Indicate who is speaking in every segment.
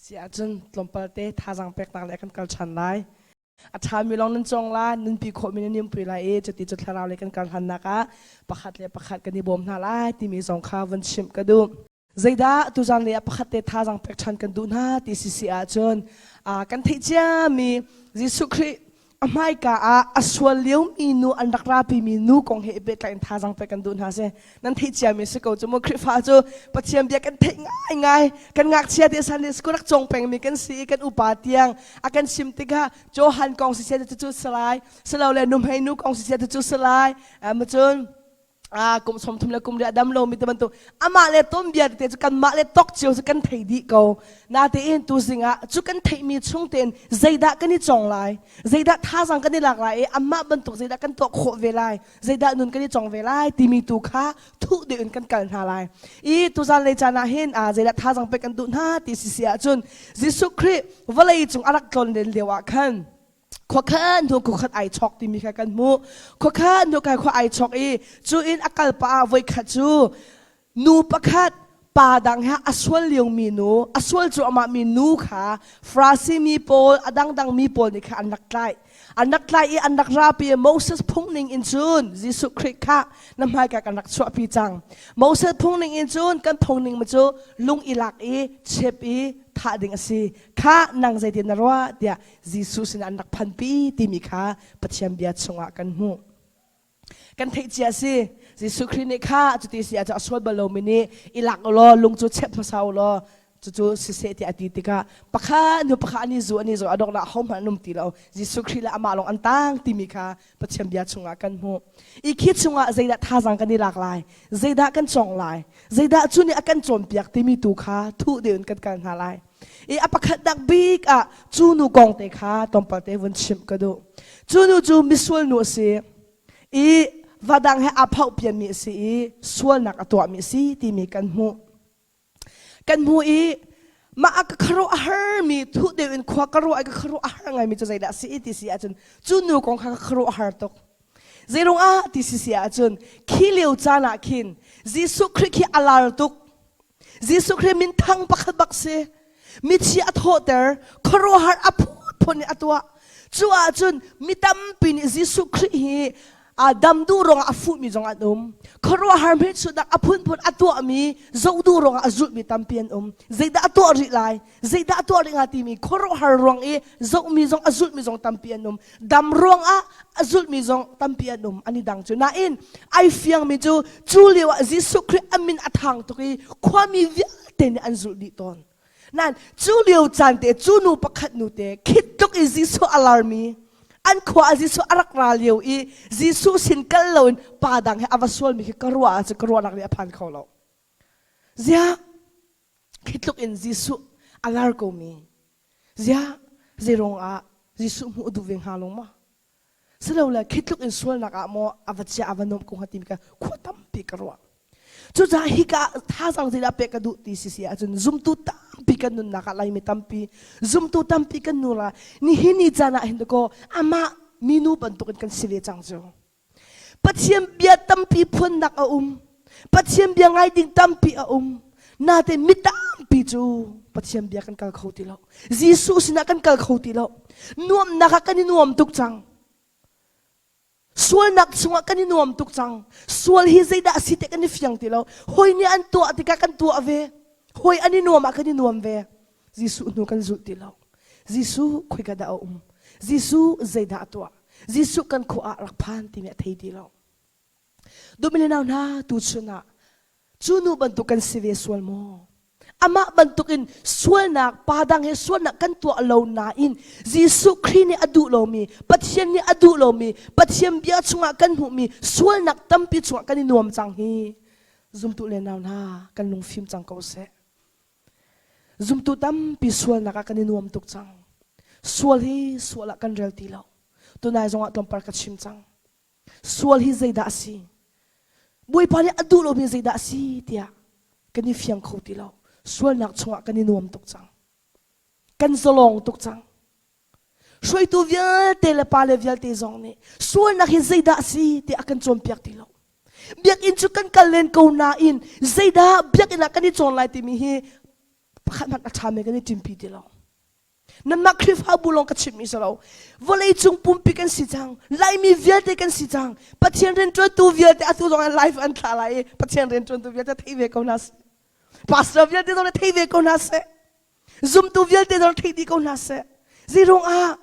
Speaker 1: Si ahcun tlawmpal te thazaang peknak le kan kal ṭhan lai. A ṭhami lawng nan cawng lai, nunpi khawhmi nan umpi lai i cuti cu thlarau lei kan kal hlannak ah pakhat le pakhat kan i bawm hna lai timi zong kha vun chimh ka duh. Zeidah tuzan lei ah pakhat te thazaang pek ṭhan kan duh hna ti si si ahcun kan theih ciami Jesuh Khrih a hmaika ah a sual liomi nu an rak rapimi nu kong he i pehtlaih in thazaang pek kan duh hna si. Nan theih ciami si ko cu mu Khrihfa cu Pathian bia kan theih ngaingai kan ngakchia te Sunday school rak cawng pengmi kan si i kan upa tiang a kan chim tikah Johan kong si sia cu salai silole nuhmei nu kong si sia cu salai cun kum 30 le kum ri a dam lomi te bantuk amah le ton bia tete cu kanmah le tok cio cu kan thei dih ko natein tu zing ah cu kan theihmi chung tein zeidah kan i cawng lai zeidah thazaang kan i lak lai i amah bantuk zeidah kan tuah khawh ve lai zeidah nun kan i cawng ve lai timi tu kha thuh deuh in kan kal hna lai i tuzan lei caan ah hin zeidah thazaang pek kan duh hna ti si si ahcun Jesuh Khrih vawlei cung a rak tlawn len lio ah khan Khuakhan hnu khuakhat ai chok timi kha kan hmuh. Khuakhan hnu kai khua ai chok i cu in a kal pah ah voikhat cu nu pakhat pa dang he a sual liomi nu, a sual cu amah mi nu kha Farasi mi pawl, a dangdang mi pawl nih kha an rak tlaih. An rak tlaih i an rak rapi i Moses phung ning in cun Jesuh Khrih kha na hmaika kan rak chuahpi cang. Moses phung ning in cun kan phung ning cu lung i lak i chep i thah ding a si. Kha nang zeitin na ruah tiah Jesuh sinah an rak phanpi timi kha Pathian bia chungah kan hmuh. Kan theih cia si. Jesuh Khrih nih kha cuti si ahcun a sual bal lomi nih i lak u law lung cu chep hmasa u law cucu siseh tiah a ti tikah pakhat hnu pakhat an i zu an i zu a donghnak hohmanh an um ti lo. Jesuh Khrih le amah lawng an tang timi kha Pathian bia chungah kan hmuh. I khi chungah zeidah thazaang kan i lak lai? Zeidah kan cawng lai? Zeidah cu nih a kan cawnpiak timi tu kha thuh deuh in kan kal hna lai. I a pakhat nak bik ah cu nu kong te kha tlawmpal te vun chimh ka duh. Cu nu cu misual nu a si i vadang he aa phauh pianmi a si i sualnak a tuahmi a si timi kan hmuh. Kan hmuh i mah a ka khuaruah a harmi thuh deuh in khua ka ruah i ka khuaruah a har ngaimi cu zeidah a si ti si ahcun cu nu kong kha ka khuaruah a har tuk. Zeirung ah ti si si ahcun khi lio caan ah khin Jesuh Khrih khi a lar tuk. Jesuh Khrih minthang pakhat bak si. Mithi a thawhter, khuaruahhar a phunphun in a tuah. Cu ahcun mi tampi nih Jesuh Khrih hi a dam duh ruangah a fuhmi zong an um. Khuaruahhar hmelchunhnak a phunphun a tuahmi zoh duh ruangah a zulhmi tampi an um. Zeidah a tuah rih lai? Zeidah a tuah rih hnga timi khuaruahhar ruang i zohmi zong a zulhmi zong tampi an um. Dam ruangah a zulhmi zong tampi an um. An i dang cu. Nain ai fiangmi cu cu lio ah Jesuh Khrih a min a thang tuk i khuami vialte nih an zulh dih tawn. Nain cu lio caan te cu nu pakhat nu te khit tluk i Jesuh a larmi an khua ah Jesuh a rak ra lio i Jesuh sin kal loin pa dang he a va sualmi khi ka ruah ahcun ka ruahnak nih a phan kho lo. Ziah khi tluk in Jesuh a lar komi ziah zeiruang ah Jesuh hmuh a duh ve hnga lo maw? Silole khi tluk in sualnak ah maw a va chia a va nuamh ko hnga timi kha khua tampi ka ruah. Cucaah hika thazaang zeidah pek ka duh ti si si ahcun zumtu tampi kan nunnak ah Laimi tampi zumtu tampi kan nu la nihin ni caan ah hin dakaw amah minu bantukin kan si ve cang cu. Pathian bia tampi phuannak a um. Pathian bia ngai ding tampi a um. Natein mi tampi cu Pathian bia kan kal kho ti lo. Jesuh sinah kan kal kho ti lo. Nuamnak ah kan i nuam tuk cang. Sualnak chungah kan i nuam tuk cang. Sual hi zeidah a si te kan i fiang ti lo. Hawi nih an tuah tikah kan tuah ve. Hawi an i nuam ah kan i nuam ve. Jesuh hnu kan zulh ti lo. Jesuh khoika dah a um? Jesuh zeidah a tuah? Jesuh kan khua ah rak phan timi a thei ti lo. Dumile nau hna tuchun ah cu nu bantuk kan si ve sual maw? Amah bantukin sualnak pa dang he sualnak kan tuah lo nain Jesuh Khrih nih a duh lomi, Pathian nih a duh lomi, Pathian bia chungah kan hmuhmi sualnak tampi chungah kan i nuam cang hi zumtu le nau hna kan lungfim cang ko seh. Zumtu tampi sualnak ah kan i nuam tuk cang. Sual hi sual ah kan rel ti lo. Tunai zongah tlawmpal ka chim cang. Sual hi zeidah a si? Bawipa nih a duh lomi zeidah a si tiah kan i fiang kho ti lo. Sualnak chungah kan i nuam tuk cang. Kan zalong tuk cang. Hruaitu vialte le pale vialte zong nih sualnak hi zeidah a si tiah a kan cawnpiak ti lo. Biakinn cu kan kal len ko nain zeidah biakinn ah kan i cawn lai timi hi Pakhat hmanh a ṭhami kan i ṭimpi ti lo. Nanmah Khrihfabu lawng ka chimmi si lo. Vawlei cung pumpi kan si cang. Laimi vialte kan si cang. Pathian rianṭuantu vialte atu zong ah live an thlah lai i Pathian rianṭuantu vialte thei ve ko hna seh. Pastor vialte zong thei ve ko hna seh. Zumtu vialte zong thei dih ko hna seh. Zeiruang ah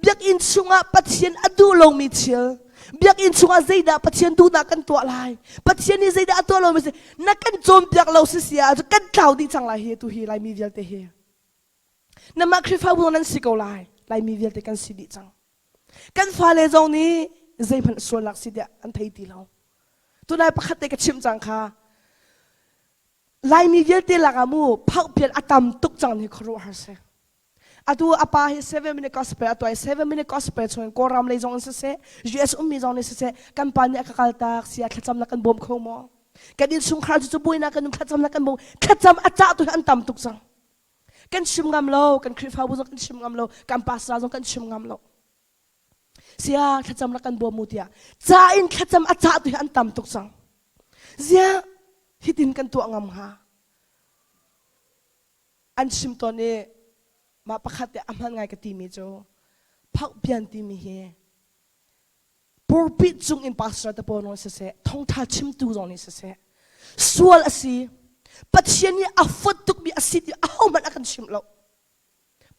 Speaker 1: biakinn chungah Pathian a duh lomi thil biakinn chungah zeidah Pathian duhnak kan tuah lai Pathian nih zeidah a tuah lomi si na kan cawnpiak lo si si ah kan tlau dih cang lai hi tu hi Laimi vialte hi Namah Khrihfabu nan si ko lai. Laimi vialte kan si dih cang. Kan fale zong nih zeihmanh sualnak si tiah an thei ti lo. Tunai pakhat te ka chimh cang kha. Laimi vialte lakah mu phauhpian a tam tuk cang ni khuaruahhar si. Atu a pa hi 7 minute gospel a tuai 7 minute gospel chung Kawlram lei zong in siseh US ummi zong nih siseh kan pa nih a ka kaltak sia thlacamnak kan bawm kho maw? Kan innchungkhar cu cu buainak kan thlacamnak kan bawm thlacam a cah tu hi an tam tuk cang. Kan chim ngam lo, kan Khrihfabu zong kan chim ngam lo, kan pastor zong kan chim ngam lo. Sia thlacam rak kan bawm mu tiah ca in thlacam a cah tu hi an tam tuk cang. Zia hitin kan tuah ngam hnga. An chim tawn i mah pakhat te a hman ngai ka timi cu phauhpian timi hi pulpit cung in pastor te pawl nih siseh thawngtha chimtu zong nih siseh sual a si Pathian nih a fot tukmi a si ti ahohmanh a kan chimh lo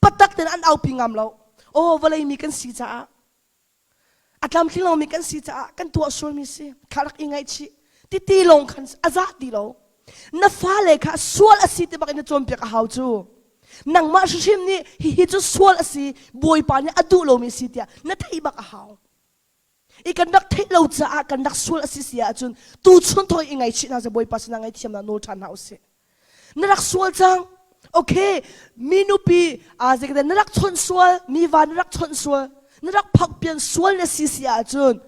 Speaker 1: patak tein an aupi ngam lo aw vawlei mi kan si caah a tlamtling lomi kan si caah kan tuah sualmi si kha rak i ngaihchih titi lawng khan a za ti lo na fale kha sual a si ti bak in na cawnpiak a hau cu nangmah hrimhrim nih hihi cu sual a si bawipa nih a duh lomi si tiah na theih bak a hau i kan rak theih lo caah kan rak sual a si si ahcun tu chun thawng i ngaihchih hna seh bawipa sinah ngaihthiamnak nawl ṭhan hna usih na rak sual cang okay mi nupi a zeikdah na rak chawnh sual mi va na rak chawnh sual na rak phakpian sual na si si ahcun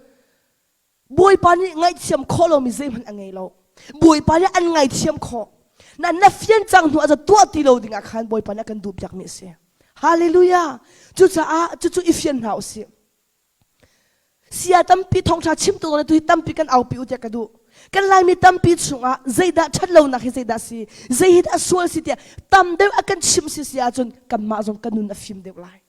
Speaker 1: Bawipa nih ngaihthiam khawh lomi zeihmanh a ngei lo. Bawipa nih an ngaithiam khawh. Na na fian cang hnu ah tuah ti lo ding ah khan Bawipa nih a kan duh piakmi a si. Hallelujah. Cucaah cucu i fian hna usih. Sia tampi thawngṭha chimtu le tu hi tampi kan aupi u tiah ka duh. Kan Laimi tampi chungah zeidah ṭhat lonak hi zeidah si, zei hi dah sual si tiah tam deuh a kan chimh si si ahcun kanmah zong kan nun a fim deuh lai.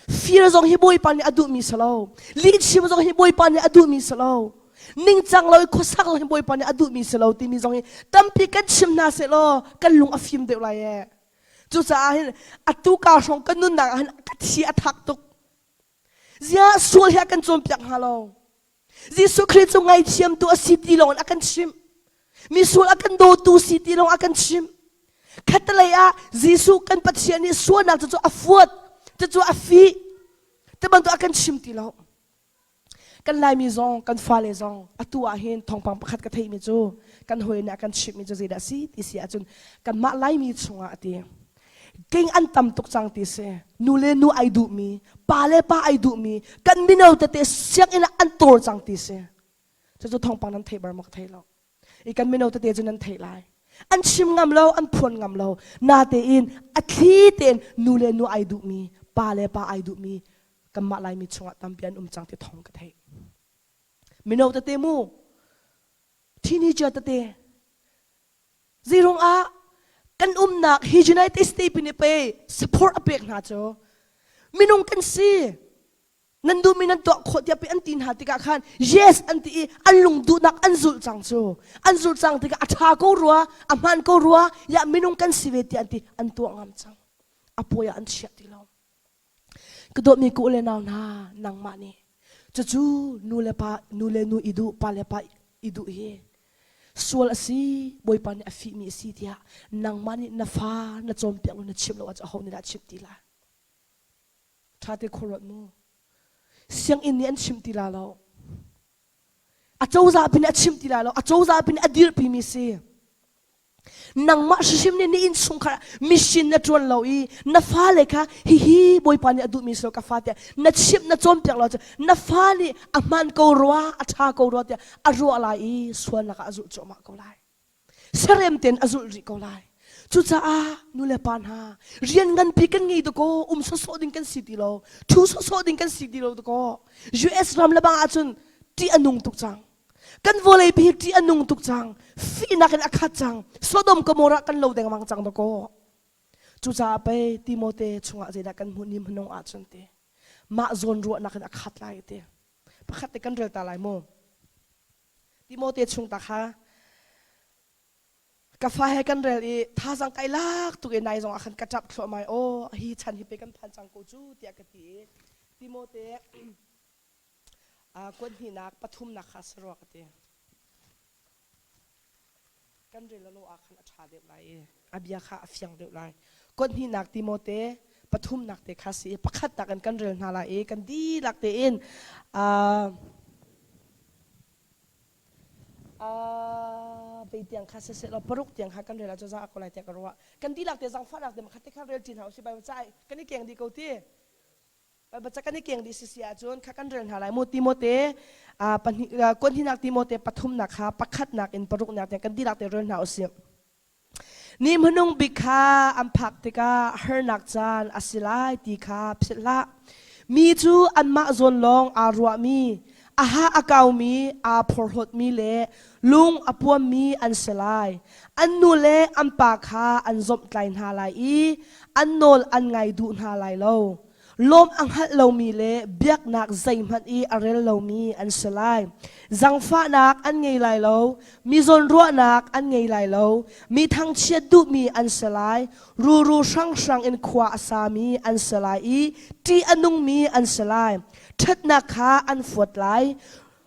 Speaker 1: Fir zong hi Bawipa nih a duhmi si lo. Lihchim zong hi Bawipa nih a duhmi si lo. Ningcang lo i khuasak zong hi Bawipa nih a duhmi si lo timi zong hi tampi kan chim hna seh law kan lung a fim deuh lai ee. Cucaah hin atu ka hrawng kan nunnak ah hin ka thi a thak tuk. Ziah sual hi a kan cawnpiak hnga lo. Jesuh Khrih cu ngaithiamtu a si ti lawng in a kan chimh. Misual a kan dawtu si ti lawng a kan chimh. Khattelei ah Jesuh kan Pathian nih sualnak cu a fuat, cucu a fih. Ti bantuk a kan chim ti lo. Kan Laimi zong, kan fale zong atu ah hin thawngpang pakhat ka theihmi cu kan hawi nih a kan chimhmi cu zeidah si ti si ahcun kanmah Laimi chungah a ti. King an tam tuk cang ti si. Nu le nu ai duhmi, pa le pa ai duhmi, kan mino tete sianginn ah an tor cang ti si. Cucu thawngpang nan theih bar maw ka thei lo. I kan mino tete cu nan theih lai. An chim ngam lo, an phuan ngam lo. Natein a thli tein nu le nu ai duhmi, pa le pa ai duhmi kanmah Laimi chungah tampi an um cang ti thawng ka theih. Mino tete mu, teenager tete, Zeirung ah kan umnak hi United States pin i pe support a pek hna cu minung kan si nan duhmi nan tuah khawh tiah pe an ti hna tikah khan yes an ti i an lung duhnak an zulh cang cu an zulh cang tikah a ṭha ko rua a hmaan ko rua ya minung kan si ve tiah an ti an tuah ngam cang a puai ah an chiah ti lo Ka dawtmi ka u le nau hna, nangmah nih cucu nu le pa nu le nu i duh pa le pa i duh hi sual a si Bawipa nih a fihmi a si tiah nangmah nih na fa na cawnpiak lo na chimh lo ahcun aho nih dah a chimh ti lai? Ṭha te khuaruat mu. Sianginn nih an chimh ti la lo. A cozah pin a chimh ti lai lo. A cozah pin a dirpimi si. Nangmah hrimhrim nih na innchungkhar ah mission na ṭuan lo i na fale kha hihi Bawipa nih a duhmi si lo ka fa tiah na chimh na cawnpiak lo ahcun na fa nih a hmaan ko rua a ṭha ko rua tiah a ruah lai i sualnak ah a zulh cuahmah ko lai. Serem tein a zulh rih ko lai. Cucaah nu le pa hna rian nganpi kan ngei dakaw um sawsawh ding kan si ti lo ṭhu sawsawh ding kan si ti lo dakaw US ram le bang ahcun ṭih a nung tuk cang. Kan vawlei pi hi ṭih a nung tuk cang. Fihnak in a khat cang. Sodom Gomorrah kan lo dengmang cang dakaw. Cucaah pei Timote chungah zeidah kan hmuh ni hmanung ahcun ti. Mah zawn ruahnak in a khat lai ti. Pakhat te kan rel ta lai mu. Timote chung ta kha ka fa he kan rel i thazang kai lak tuk i nai zong ah khan ka ṭap thluahmah i aw hi chan hi pe kan phan cang ko cu tiah ka ti i Timote kuat hnihnak pathumnak kha si rua ka ti. Kan rel lo ah khan a ṭha deuh lai i a bia kha a fiang deuh lai. Kuat hnihnak Timote pathumnak te kha si i pakhatnak in kan rel hna lai i kan dihlak tein Bei tiang kha siseh law paruk tiang kha kan rel ahcun za a ko lai tiah ka ruah. Kan dihlak te zangfahnak te makhat te kha rel ṭi hna usih Baibal ca kan i keng dih ko ti. Baibal ca kan i keng dih sisi ahcun kha kan rel hna lai mu Timote pahnih kuanhinak Timote pathumnak kha pakhatnak in paruknak tiang kan dihlak te rel hna usih. Ni hmanung bik kha an phak tikah harnak caan a si lai ti kha philh hlah. Mi cu anmah zawn lawng aa ruahmi, a ha a kaumi, aa phorhlawtmi le lung a puammi an si lai. An nu le an pa kha an zawmhtlai hna lai i an nawl an ngai duh hna lai lo. Lawm a hngalh lomi le biaknak zeihmanh i a rel lomi an si lai. Zangfahnak an ngei lai lo, mi zawnruahnak an ngei lai lo, mi thangchiat duhmi an si lai, ruru hranghrang in khua a sami an si lai i ṭih a nungmi an si lai. Ṭhatnak kha an fuat lai,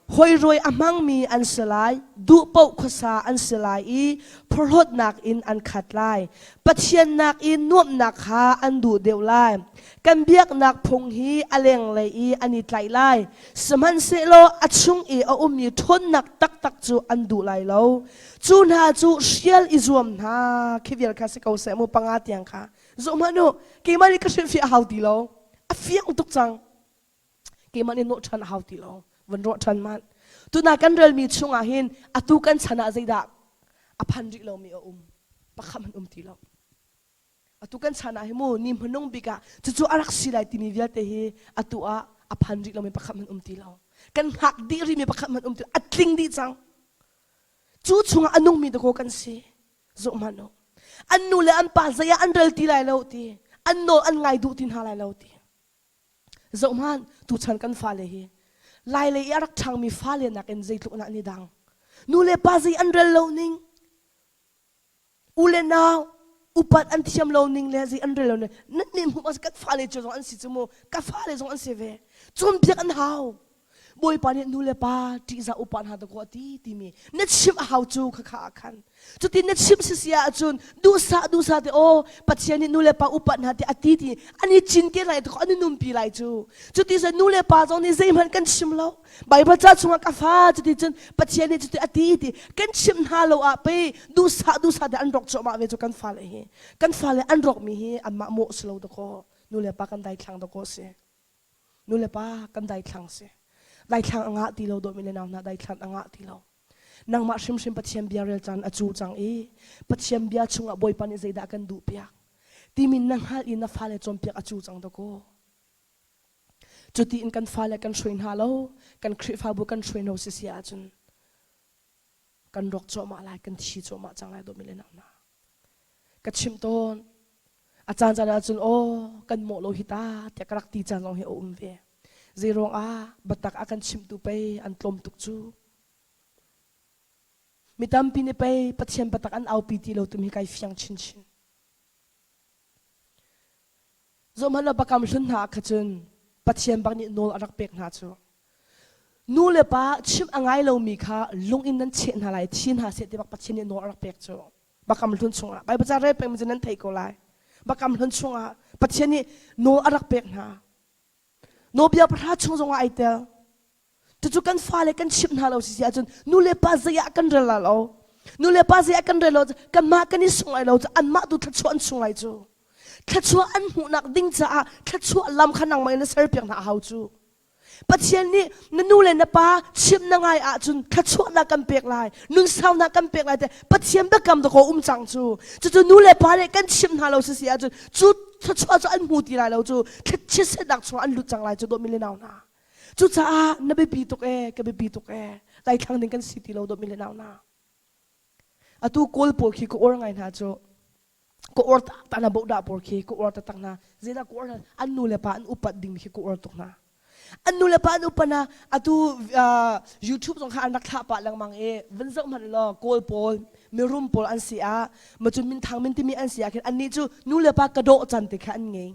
Speaker 1: Hawirawi a hmangmi an si lai, duh paoh khuasa an si lai i phorhlawtnak in an khat lai. Pathian nakin nuamhnak kha an duh deuh lai. Kan biaknak phung hi a lenglei i an i tlaih lai. Sihmanhsehlaw a chung i a ummi ṭhawnnak taktak cu an duh lai lo. Cu hna cu hrial i zuam hna. Khi vial kha si ko seh mu panga tiang kha. Zoh hmanh u, keimah nih ka hrilhfiah a hau ti lo. A fiang tuk cang. Keimah nih nawh ṭhan a hau ti lo. Van ruah ṭhan hmanh. Tuna kan relmi chungah hin atu kan chan ah zeidah a phan rih lomi a um. Pakhat hmanh um ti lo. Atu kan chan ah hi mu ni hmanung bik ah cucu a rak si lai timi vialte hi atu ah a phan rih lomi pakhat hmanh um ti lo. Kan hngak dih rihmi pakhat hmanh um ti lo. A tling dih cang. Cu chungah a nungmi dakaw kan si. Zoh hmanh u. An nu le an pa zei ah an rel ti lai lo ti. An nawl an ngai duh ti hna lai lo ti. Zohhmanh, tuchan kan fale hi Lailei i a rak ṭhangmi fale nakin zeitluk in an i dang. Nu le pa zei an rel lo ning, u le nau upat an thiam lo ning le zei an rel lo ning. Nan nih hmuh kan fale cu zong an si cu mu, ka fale zong an si ve. Cawnpiak an hau. Bawipa nih nu le pa ṭihzah upa hna dakaw a ti timi na chimh a hau cu khakha ah khan. Cutin na chimh sisi ahcun duhsah duhsah te aw Pathian nih nu le pa upat hna ti a ti ti an i cinken lai dakaw an i nunpi lai cu. Cuti cun nu le pa zong nih zeihmanh kan chim lo. Baibal ca chungah ka fa cuti cun Pathian nih cuti a ti ti kan chimh hna lo ah pei duhsah duhsah te an rawk cuahmah ve cu kan fale hi. Kan fale an rawkmi hi anmah mawh si lo dakaw nu le pa kan daithlang dakaw si. Nu le pa kan daithlang si. Daithlang a ngah ti lo dawtmi le nau hna daithlan a ngah ti lo. Nangmah hrimhrim Pathian bia rel caan a cu cang i Pathian bia chungah Bawipa nih zeidah kan duh piak timi na hngalh i na fale cawnpiak a cu cang dakaw. Cuti in kan fale kan hruai hna lo, kan Khrihfabu kan hruai hna si si ahcun kan rawk cuahmah lai, kan thi cuahmah cang lai dawtmi le nau hna. Ka chimh tawn. A caan caan ahcun aw kan mawh lo hi ta tiah ka rak ti caan zong hi a um ve. Zeiruang ah biatak a kan chimhtu pei an tlawm tuk cu. Mi tampi nih pei Pathian biatak an aupi ti lo timi hi kai fiang chinchin. Zohhmanh law Biakam hlun hna ah kha cun Pathian bak nih nawl a rak pek hna cu. Nu le pa chimh a ngai lomi kha lung in nan cheh hna lai, thi hna seh ti bak Pathian nih nawl a rak pek cu. Biakam hlun chungah Baibal ca rel pengmi cu nan theih ko lai. Biakam hlun chungah Pathian nih nawl a rak pek hna. Nawlbia pahra chung zongah ai tel. Cucu kan fale kan chimh hna lo sisi ahcun nu le pa zei ah kan rel la lo. Nu le pa zei ah kan rel lo kanmah kan i sung lai lo cu anmah tu thluachuah an sung lai cu. Thluachuah an hmuhnak ding caah thluachuah lam kha nangmah in na serpiak hna a hau cu. Pathian nih na nu le na pa chimh na ngai ahcun thluachuahnak kan pek lai, nunsaunak kan pek lai te Pathian biakam dakaw um cang cu. Cucu nu le pa nih kan chimh hna lo sisi ahcun cu thluachuah cu an hmu ti lai lo cu thlichiatnak chungah an lut cang lai cu dawtmi le nau hna. Cucaah na biapi tuk ee, ka biapi tuk ee. Daithlang ding kan si ti lo dawt mi le nau hna. Atu Kawl pawl khi ka uar ngai hna cu. Ka uar taktak hna bohdah pawl khi ka uar taktak hna. Zeidah ka uar hna? An nu le pa an upat ding khi ka uar tuk hna. An nu le pa an upat hna. Atu uh, YouTube zong kha an rak thlah pah lengmang i vun zoh hmanh law Kawl pawl mirum pawl an si ah macun minthang min timi an si ah khin annih cu nu le pa ka dawh can ti kha an ngei.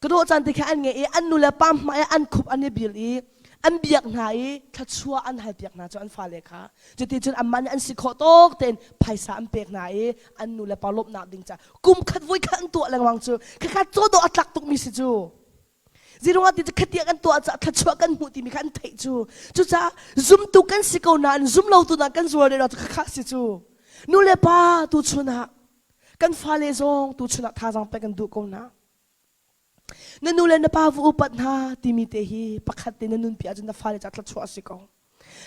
Speaker 1: Ka dawh caan te kha an ngei i an nu le pa hmai ah an khup an i bil i an biak hna i thluachuah an halpiak hna cu an fale kha. Cuticun anmah nih an si khawh tawk tein phaisa an pek hna i an nu le pa lawmhnak ding caah kum khat voi khat an tuah lengmang cu khakha caw dawh a tlak tukmi si cu. Zeiruangah ti cu khatiang kan tuah caah thluachuah kan hmuh timi kha an theih cu. Cucaah zumtu kan si ko nain zumlotu hna kan zual rih lo cu khakha si cu. Nu le pa tuchun ah Kan fale zong tuchun ah thazaang pek kan duh ko hna. Na nu le na pa va upat hna timi te hi pakhat te na nunpi ahcun na fale ca thluachuah a si ko.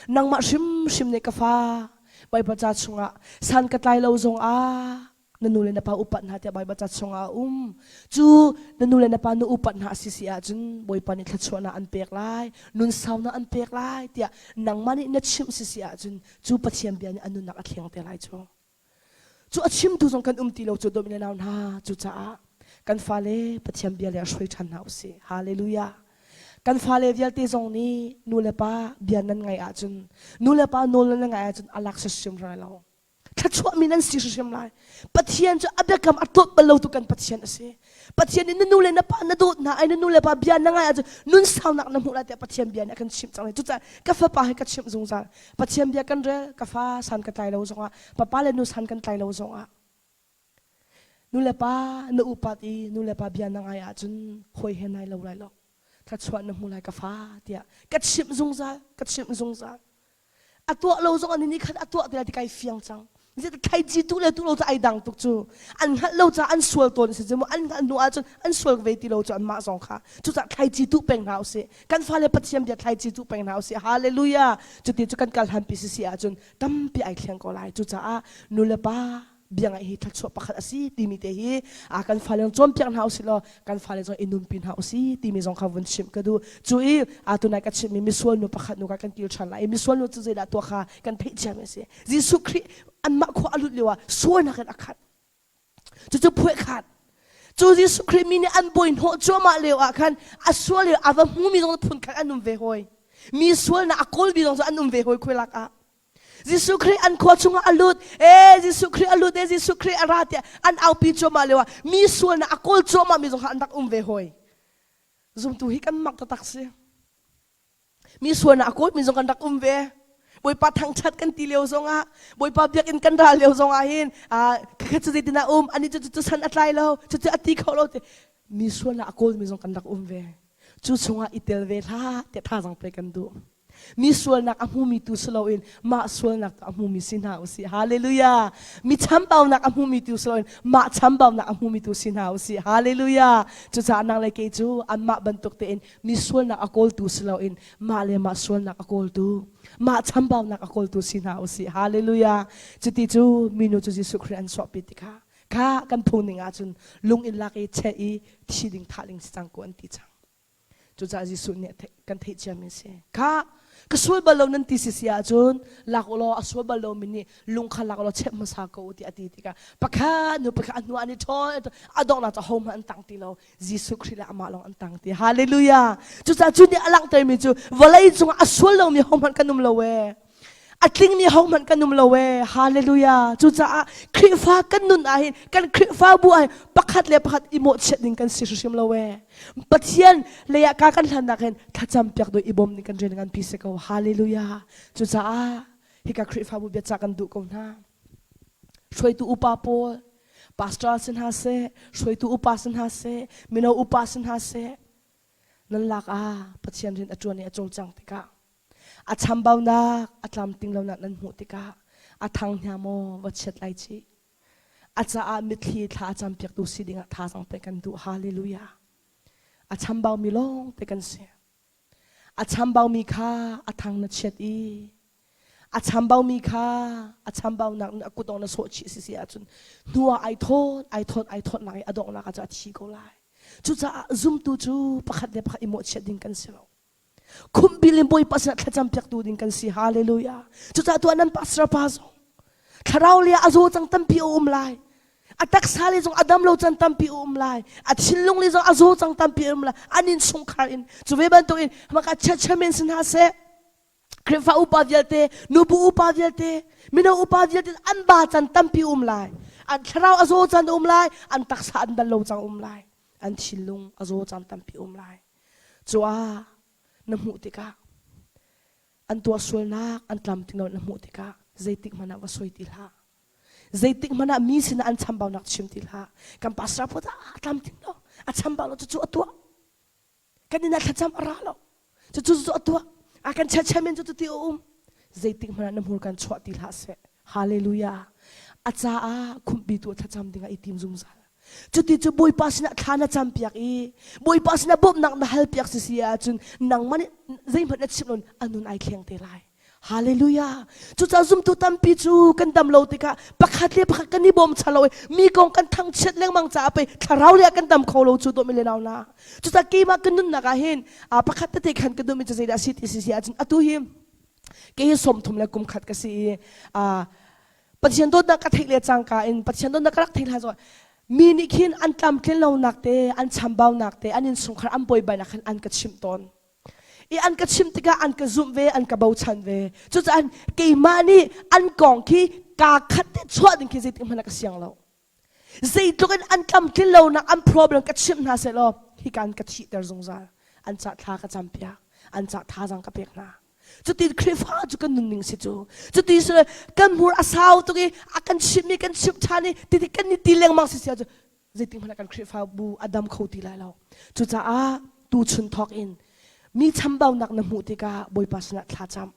Speaker 1: Nangmah hrimhrim nih ka fa Baibal ca chungah san ka tlai lo zong ah na nu le na pa upat hna tiah Baibal ca chungah a um. Cu na nu le na pa nu upat hna a si si ahcun Bawipa nih thluachuahnak an pek lai, nun saunak an pek lai tiah nangmah nih na chimh si si ahcun cu Pathian bia nih a nunnak a thleng te lai cu. Cu a chimtu zong kan um ti lo cu dawt le nau hna. Cucaah kan fale Pathian bia le a hruai ṭhan hna usih. Hallelujah. Kan fale vialte zong nih nu le pa bia nan ngaih ahcun nu le pa nawl nan ngaih ahcun a lak hrimhrim lai lo. Thluachuahmi nan si hrimhrim lai. Pathian cu a biakam a tlawt bal lo tu kan Pathian a si. Pathian nih na nu le na pa na dawt hna ai na nu le pa bia na ngai ahcun nun saunak na hmuh lai tiah Pathian bia nih a kan chimh cang lai. Cucaah ka fapa he ka chimh zungzal. Pathian bia kan rel, ka fa san ka tlai lo zongah, papa le nu san kan tlai lo zongah nu le pa na upat i nu le pa bia na ngai ahcun hawi he nai lo lai lo. Thluachuah na hmu lai ka fa tiah ka chimh zungzal, ka chimh zungzal. A tuah lo zong an ni khat a tuah ti lai ti kai fiang cang. Thlaici tu le tu lo cu ai dang tuk cu. An hngalh lo caah an sual tawn si cu mu. An hngalh hnu ahcun an sual ve ti lo cu anmah zong kha. Cucaah thlaici tuh peng hna usih. Kan fale Pathian bia thlaici tuh peng hna usih. Hallelujah. Cuti cu kan kal hlanpi si si ahcun tampi ai thleng ko lai. Cucaah nu le pa bia ngaih hi thluachuah pakhat a si timi te hi a kan fale zong cawnpiak hna usih law kan fale zong i nunpi hna usih timi zong kha vun chimh ka duh. Cu i atu nai ka chimhmi misual nu pakhat nu ka kan kil ṭhan lai i misual nu cu zeidah tuah kha kan theih ciami a si. Jesuh Khrih anmah khua a lut lio ah sualnak in a khat. Cucu phuai khat. Cu Jesuh Khrih mi nih an bawi hnawh cuahmah lio ah khan a sual lio a va hmumi zong phun khat an um ve hawi. Mi sualnak a kawlmi zong cu an um ve hawi khuai lak ah. Jesuh Khrih an khua chungah a lut. E Jesuh Khrih a lut e Jesuh Khrih a ra tiah an aupi cuahmah lio ah mi sualnak a kawl cuahmah mi zong kha an rak um ve hawi. Zumtu hi kan mak taktak si. Mi sualnak a kawlmi zong kan rak um ve. Bawipa thangṭhat kan ti lio zongah, Bawipa biakinn kan ral lio zongah hin, khakhat cu zeitin ah um, ani cu cu san a tlai lo, cucu a ti kho lo ti. Mi sualnak a kawlmi zong kan rak um ve. Cu chungah i tel ve hlah tiah thazaang pe kan duh. Mi sualnak a hmumi tu si loin mah sualnak tu a hmumi si hna usih. Hallelujah. Mi chambaunak a hmumi tu si loin mah chambaunak a hmumi tu si hna usih. Hallelujah. Cucaah nang le kei cu anmah bantuk tein mi sualnak a kawltu si loin mah le mah sualnak a kawltu mah chambaunak a kawltu si hna usih hallelujah cuti cu minu cu Jesuh Khrih an suahpi tikah kha kan phung ning ahcun lung in lak i cheh i thi ding thah ding si cang ko an ti cang cucaah Jesuh nih kan theih ciami a si kha ka sual bal lo nan ti si si ahcun lak u law a sual bal lomi nih lung kha lak u law chep hmasa ko u ti a ti tikah pakhat nu pakhat a hnu an i ṭhawl a donghnak cu ahohmanh an tang ti lo Jesuh Khrih le amah lawng an tang ti. Hallelujah. Cucaah cu nih a langhtermi cu vawlei cungah a sual lomi hohmanh kan um lo ee. A tlingmi hohmanh kan um lo ee. Hallelujah. Cucaah Khrihfa kan nun ah hin kan Khrihfabu ah hin pakhat le pakhat i mawhchiat ding kan si hrimhrim lo ee. Pathian lei ah ka kan hlannak hin thlacam piak do i bawm ding kan rian nganpi si ko. Hallelujah. Cucaah hika Khrihfabu biacah kan duh ko hna. Hruaitu upa pawl pastor si hna seh, hruaitu upa si hna seh, mino upa si hna seh, nan lak ah Pathian rian a ṭuan i a cawlcang tikah a chambaunak a tlamting lonak nan hmuh tikah a thang hna maw va chiat lai cih a caah mitthli thla a campiaktu si dingah thazaang pek kan duh hallelujah a chambaumi lawng te kan si A chambaumi kha a thang na chiat i a chambaumi kha a chambaunak a kutdong na sawh chih si si ahcun hnu ah ai thawt ai thawt ai thawtnak i a donghnak ah cu a thi ko lai. Cucaah zumtu cu pakhat le pakhat i mawhchiat ding kan si lo. Khumbil in Bawipa sinah thlacam piaktu ding kan si. Hallelujah. Cucaah tuah nan pastor pa zong thlarau le a zaw cang tampi a um lai. A taksa le zong a dam lo can tampi a um lai. A thinlung le zong a zaw cang tampi a um lai. An in chungkhar in cu ve bantuk in maka chairman sin hna seh Khrihfa upa vialte, nubu upa vialte, mino upa vialte an ba can tampi um lai. An thlarau a zaw can um lai, an taksa an dal lo cang um lai. An thinlung a zaw can tampi um lai. Cuah na hmuh tikah an tuah sualnak an tlamtling lo na hmuh tikah zeitik hmanh ah va soi ti hlah. Zeitik hmanh ah mi sinah an chambaunak chim ti hlah. Kan pastor put ah a tlamtling lo, a chambau lo cucu a tuah. Kan inn ah thlacam a ra lo. Cucu cu a tuah. A kan chairman cu cuti a um. Zeitik hmanh ah na hmur kan chuah ti hlah seh. Hallelujah. A caah khumhpitu thlacam dingah i tim zungzal. Cuti cu Bawipa sinah thla na campiak i Bawipa sinah bawmhnak na halpiak si si ahcun nangmah nih zeihmanh na chimh lo a nun ai thleng te lai. Hallelujah. Cucaah zumtu tampi cu kan dam lo tikah pakhat le pakhat kan i bawmchan lo i mi kong kan thangchiat lengmang caah pei thlarau le ah kan dam kho lo cu dawh mi le nau na. Cucaah keimah ka nunnak ah hin pakhat tete khan ka duhmi cu zeidah a si ti si si ahcun atu hi kei hi 30 le kum khat ka si i Pathian dawtnak ka theih le cangka in Pathian dawtnak ka rak theih hlan zong mi nih khin an tlamtlin lonak te an chambaunak te an innchungkhar an buaibainak khan an ka chimh tawn. I an ka chimh tikah an ka zumh ve an ka bochan ve. Cucaah keimah nih an kong khi kaa khat te chuah ding khi zeitik hmanh ah ka siang lo. Zeitluk in an tlamtlin lonak an problem ka chimh hna sehlaw hika an ka thihter zungzal. An cah thla ka campiak. An cah thazaang ka pek hna. Cutin Khrihfa cu kan nunning si cu. Cuti si kan hmur a sau tuk i a kan chimhmi kan chimh ṭhan i titi kan i ti lengmang si si ahcun zeitik hmanh ah kan Khrihfabu a dam kho ti lai lo. Cucaah tuchun thawk in mi chambaunak na hmuh tikah Bawipa sinah thla cam.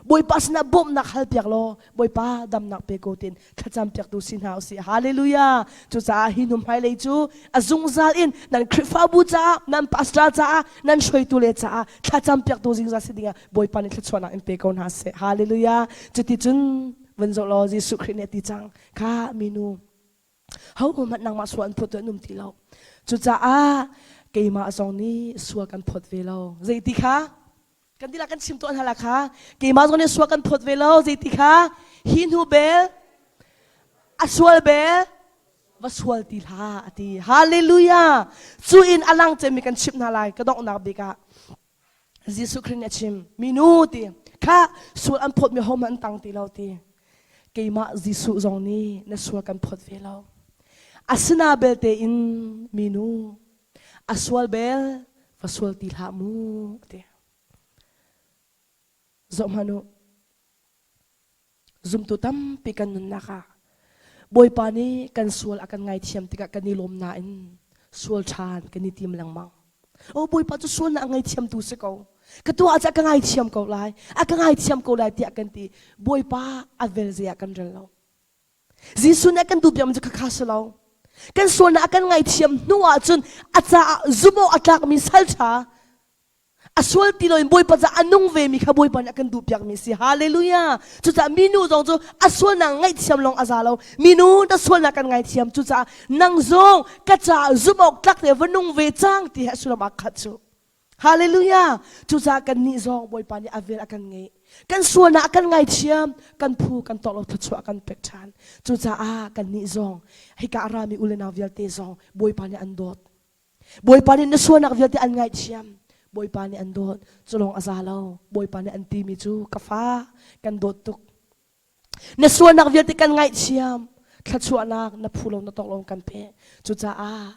Speaker 1: Bawipa sinah bawmhnak halpiak law Bawipa damnak pe ko tin thlacam piaktu si hna usih. Hallelujah. Cucaah hi hnu hmailei cu a zungzal in nan Khrihfabu caah, nan pastor caah, nan hruaitu le caah thlacam piaktu zingzal si dingah Bawipa nih thluachuahnak in pe ko hna seh. Hallelujah. Cuticun vun zoh law Jesuh Khrih nih a ti cang. Kha minu hohmanh nangmah sual an phawt tu an um ti lo. Cucaah keimah zong nih sual kan phawt ve lo. Zeiti kha? Kan dihlak kan chim tuah hna la kha. Keimah zong nih sual kan phawt ve lo. Zeiti kha? Hi hnu bel a sual bel va sual ti hlah a ti. Hallelujah! Cu in a lang cemmi kan chimh hna lai ka donghnak bik ah. Jesuh Khrih nih a chim minu ti kha sual an phawtmi hohmanh an tang ti lo ti keimah Jesuh zong nih na sual kan phawt ve lo asina belte in minu a sual bel va sual ti hlah mu ti zoh hmanh u Zumtu tampi kan nunnak ah Bawipa nih kan sual a kan ngaithiam tikah kan i lawm nain sual ṭhan kan i tim lengmang. Oh Bawipa cu sualnak a ngaithiamtu si ko. Ka tuah ah ka ngaithiam ko lai. A ka ngaithiam ko lai tiah kan ti. Bawipa a vel zei ah kan rel lo. Jesuh nih a kan duhpiakmi cu khakha si lo. Kan sualnak a kan ngaithiam hnu ahcun a caah zumh awk a tlakmi sal ṭha a sual ti loin Bawipa caah a nung vemi kha Bawipa nih a kan duhpiakmi a si. Hallelujah. Cucaah minu zong cu a sualnak ngaihthiam lawng a za lo. Minu na sualnak kan ngaithiam. Cucaah nang zong ka caah zumh awk tlak te va nung ve cang ti he a sullam aa khat cu. Hallelujah. Cucaah kannih zong Bawipa nih a vel a kan ngeih. Kan sualnak a kan ngaithiam, kan phu kan tawk lo thluachuah a kan pek ṭhan. Cucaah kannih zong hika a rami u le nau vialte zong Bawipa nih an dawt. Bawipa nih na sualnak vialte an ngaihthiam. Bawipa nih an dawt. Cu lawng a za lo. Bawipa nih an timi cu ka fa kan dawt tuk. Na sualnak vialte kan ngaihthiam. Thluachuahnak na phu lo na tawk lo kan pe. Cucaah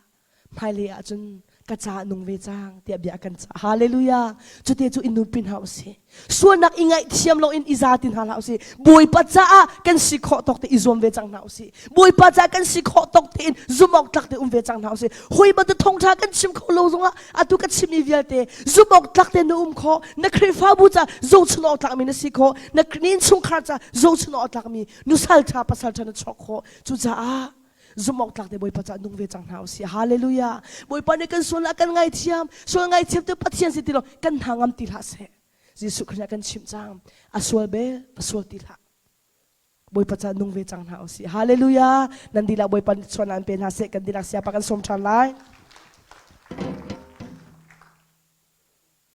Speaker 1: hmailei ahcun ka caah nung ve cang tiah bia a kan cah. Hallelujah. Cute cu in nunpi hna usih. Sualnak i ngaihthiam loin i za ti hna hlah usih. Bawipa caah kan si khawh tawk te i zuam ve cang hna usih. Bawipa caah kan si khawh tawk tein zumh awk tlak te um ve cang hna usih. Hawi bantuk thawngṭha kan chim kho lo zongah atu ka chimmi vialte zumh awk tlak te na um khawh. Na Khrihfabu caah zohchun awk tlakmi na si khawh. Na innchungkhar caah zohchun awk tlakmi nusal ṭha pasal ṭha na chuak khawh. Cucaah zumh awk tlak te Bawipa caah nung ve cang hna usih. Hallelujah. Bawipa nih kan sual a kan ngaithiam. Sual ngaithiam tu Pathian si ti lo kan hna ngam ti hlah seh. Jesuh Khrist nih a kan chimh cang. A sual bel, a sual ti hlah. Bawipa caah nung ve cang hna usih. Hallelujah. Nan dihlak Bawipa nih chuan an pe hna seh. Kan dihlak siapa kan sawm ṭhan lai.